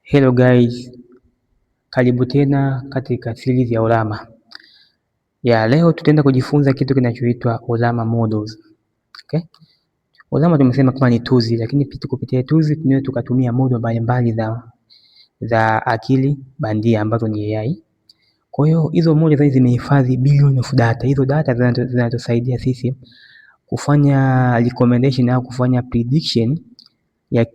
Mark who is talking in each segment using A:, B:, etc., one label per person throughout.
A: Hello guys, karibu tena katika series ya Ollama. Ya leo tutaenda kujifunza kitu kinachoitwa Ollama models. Okay? Ollama tumesema kama ni tools, lakini pia kupitia tools tunaweza tukatumia model mbalimbali za akili bandia ambazo ni AI. Kwa hiyo hizo model zimehifadhi billion of data. Hizo data zinatusaidia sisi kufanya recommendation au kufanya prediction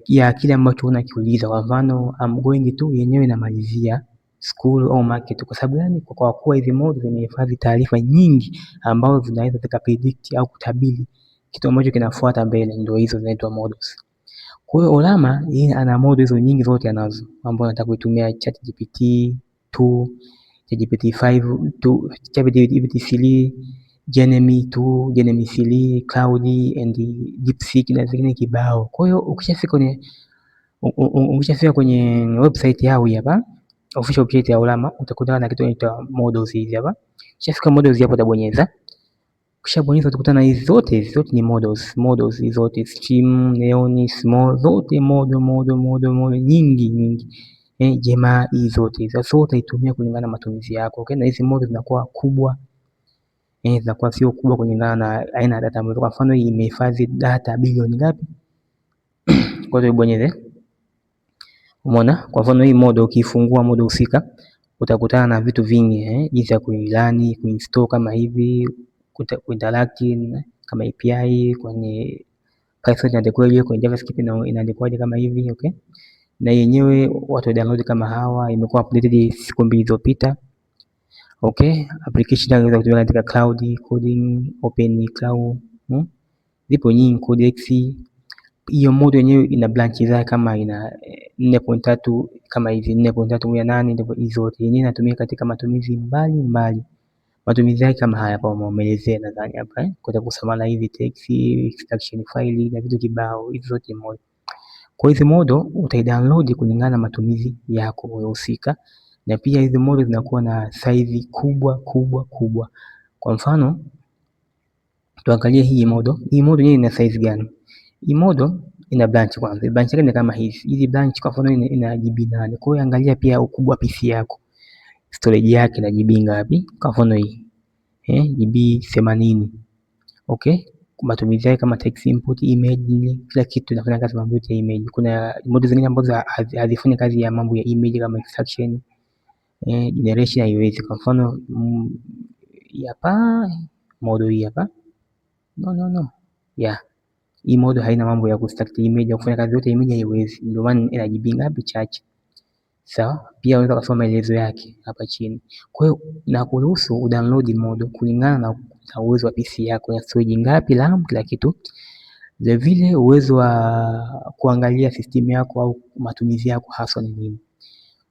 A: ya kile ambacho unakiuliza. Kwa mfano I'm going to, yenyewe inamalizia school au market. Kwa sababu gani? Kwa kuwa hizi model zimehifadhi taarifa nyingi ambazo zinaweza zikapredict au kutabiri kitu ambacho kinafuata mbele, ndio hizo zinaitwa models. Kwa hiyo Ollama yeye ana model hizo nyingi zote anazo, ambao anataka kuitumia ChatGPT 2, ChatGPT 5, 2, ChatGPT 3, Gemini 2, Gemini 3, Claude and DeepSeek na zingine kibao. Kwa hiyo ukishafika kwenye website yao hii hapa, official website ya Ollama, utakutana na kitu kinaitwa models hizi hapa. Ukishafika models hapo utabonyeza. Ukishabonyeza utakutana hizi zote, hizi zote ni models, models hizi zote stream, neon, small, zote model model model model nyingi nyingi. Gemma hizi zote hizi. Sasa utaitumia kulingana na matumizi yako. Okay? Na hizi models zinakuwa kubwa, zinakuwa sio kubwa kulingana na aina ya data ambazo. Kwa mfano hii imehifadhi data bilioni ngapi? Kwa hiyo ibonyeze. Umeona? Kwa mfano hii model ukifungua model husika utakutana na vitu vingi, jinsi ya kuirun, kuinstall kama hivi, kuinteract kama API kwenye Python inaandikwaje, kwenye JavaScript inaandikwaje kama hivi, okay? Na yenyewe watu download kama hawa, imekuwa updated siku 2 zilizopita. Okay, application inaweza kutumika katika cloud coding, open cloud, Zipo nyingi, Codex. Hiyo model yenyewe ina branch zake kama ina 4.3 kama hivi 4.318 ndio hizo zote. Yenyewe inatumika katika matumizi mbali mbali. Matumizi yake kama haya hapa wameelezea nadhani hapa kwa kusoma hivi text, extraction file na vitu kibao, hizo zote model. Kwa hizi model utaidownload kulingana na matumizi yako husika, na pia hizi model zinakuwa na size kubwa kubwa kubwa. Kwa mfano tuangalie hii model. Hii model yenyewe ina size gani? Hii model ina branch kwanza. Branch yake ni kama hizi. Hizi branch kwa mfano ina GB 8. Kwa hiyo angalia pia ukubwa wa PC yako. Storage yake ina GB ngapi? Kwa mfano hii GB 80. Okay? Matumizi yake kama text input, image, kila kitu inafanya kazi mambo ya image. Kuna model zingine ambazo hazifanyi kazi ya mambo ya image kama extraction, generation haiwezi. Kwa mfano hapa model hii hapa. No, no, no. Yeah. Hii model haina mambo ya kuextract image au kufanya kazi yote image haiwezi. Ndio maana ina GB ngapi? Chache. Sawa? Pia unaweza kusoma maelezo yake hapa chini. Kwa hiyo nakuruhusu udownload model kulingana na uwezo wa PC yako ya storage ngapi, RAM, kila kitu. Vile vile uwezo wa kuangalia system yako au matumizi yako haswa ni nini.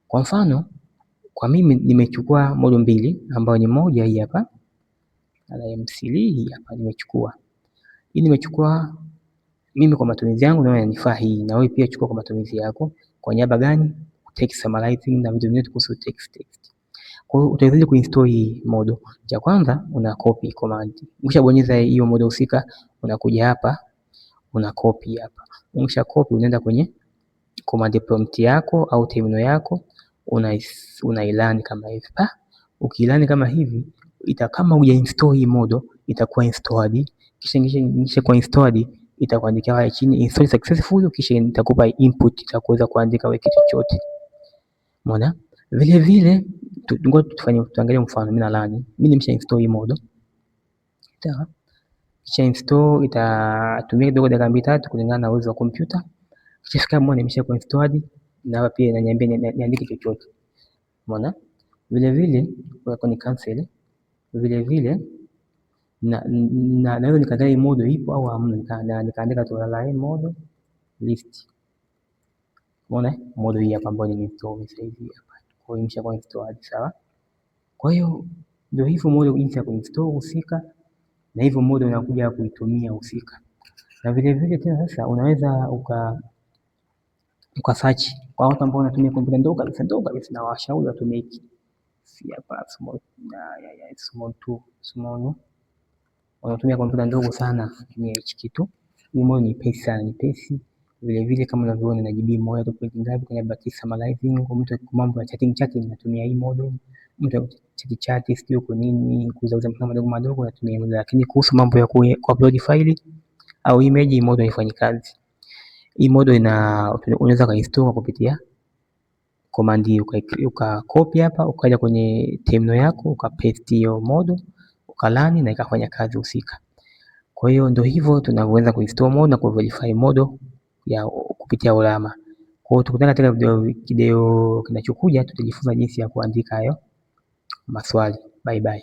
A: Kwa mfano, kwa mimi nimechukua model mbili ambayo ni moja hii hapa LM3 hii hapa nimechukua. Hii nimechukua mimi kwa matumizi yangu naona inanifaa hii, na wewe pia chukua kwa matumizi yako. Kwa niaba gani? Text summarizing na vitu vingine kuhusu text. Kwa hiyo utawezaje kuinstall hii model? Cha kwanza una copy command. Ukishabonyeza hiyo model husika, unakuja hapa una copy hapa. Ukisha copy unaenda kwenye command prompt yako au terminal yako, unairun kama hivi. Pa, ukirun kama hivi, ita kama huja install hii model itakuwa installed. Kisha kwa installed itakuandikia hapa chini install successfully, kisha itakupa input itakuweza kuandika wewe kitu chochote. Umeona? Vile vile ngoja tufanye tuangalie mfano. Mimi na run. Mimi nimesha install hii model. Sawa? Kisha install itatumia kidogo dakika mbili tatu kulingana na uwezo wa kompyuta. Ikishafika mbona nimesha kuinstall na hapa pia inaniambia niandike chochote. Umeona? Vile vile kwa ni cancel. Vile vile na naweza nikaangalia hii model ipo au hamna, nikaandika tu line model list. Umeona model hii hapa ambayo nimeinstall sasa hivi hapa. Kwa hiyo imeshakuwa installed, sawa. Kwa hiyo ndio hivyo model jinsi ya kuinstall husika na hivyo model unakuja kuitumia husika. Na vile vile tena sasa unaweza uka search kwa watu ambao wanatumia kompyuta ndogo kabisa, na washauri watumie hiki si hapa small ya small 2 small, wanatumia kompyuta ndogo sana, tumia hichi kitu. Hii model ni pesi sana, ni pesi. Vile vile kama unavyoona na GB moja tu point ngapi kwenye baki summarizing kwa mtu mambo ya chatting chatting natumia hii model, mtu chat chat sio kwa nini kuuza mambo madogo madogo natumia model, lakini kuhusu mambo ya ku-upload faili au image, hii model haifanyi kazi. Hii model ina unaweza kuinstall kupitia command hii, uka copy hapa ukaja kwenye terminal yako ukapaste hiyo model ukarun na ikafanya kazi husika. Kwa hiyo ndio hivyo tunavyoweza kuinstall model na kuverify model ya kupitia Ollama. Kwa hiyo tukutane katika video kinachokuja, tutajifunza jinsi ya kuandika hayo maswali. Bye bye.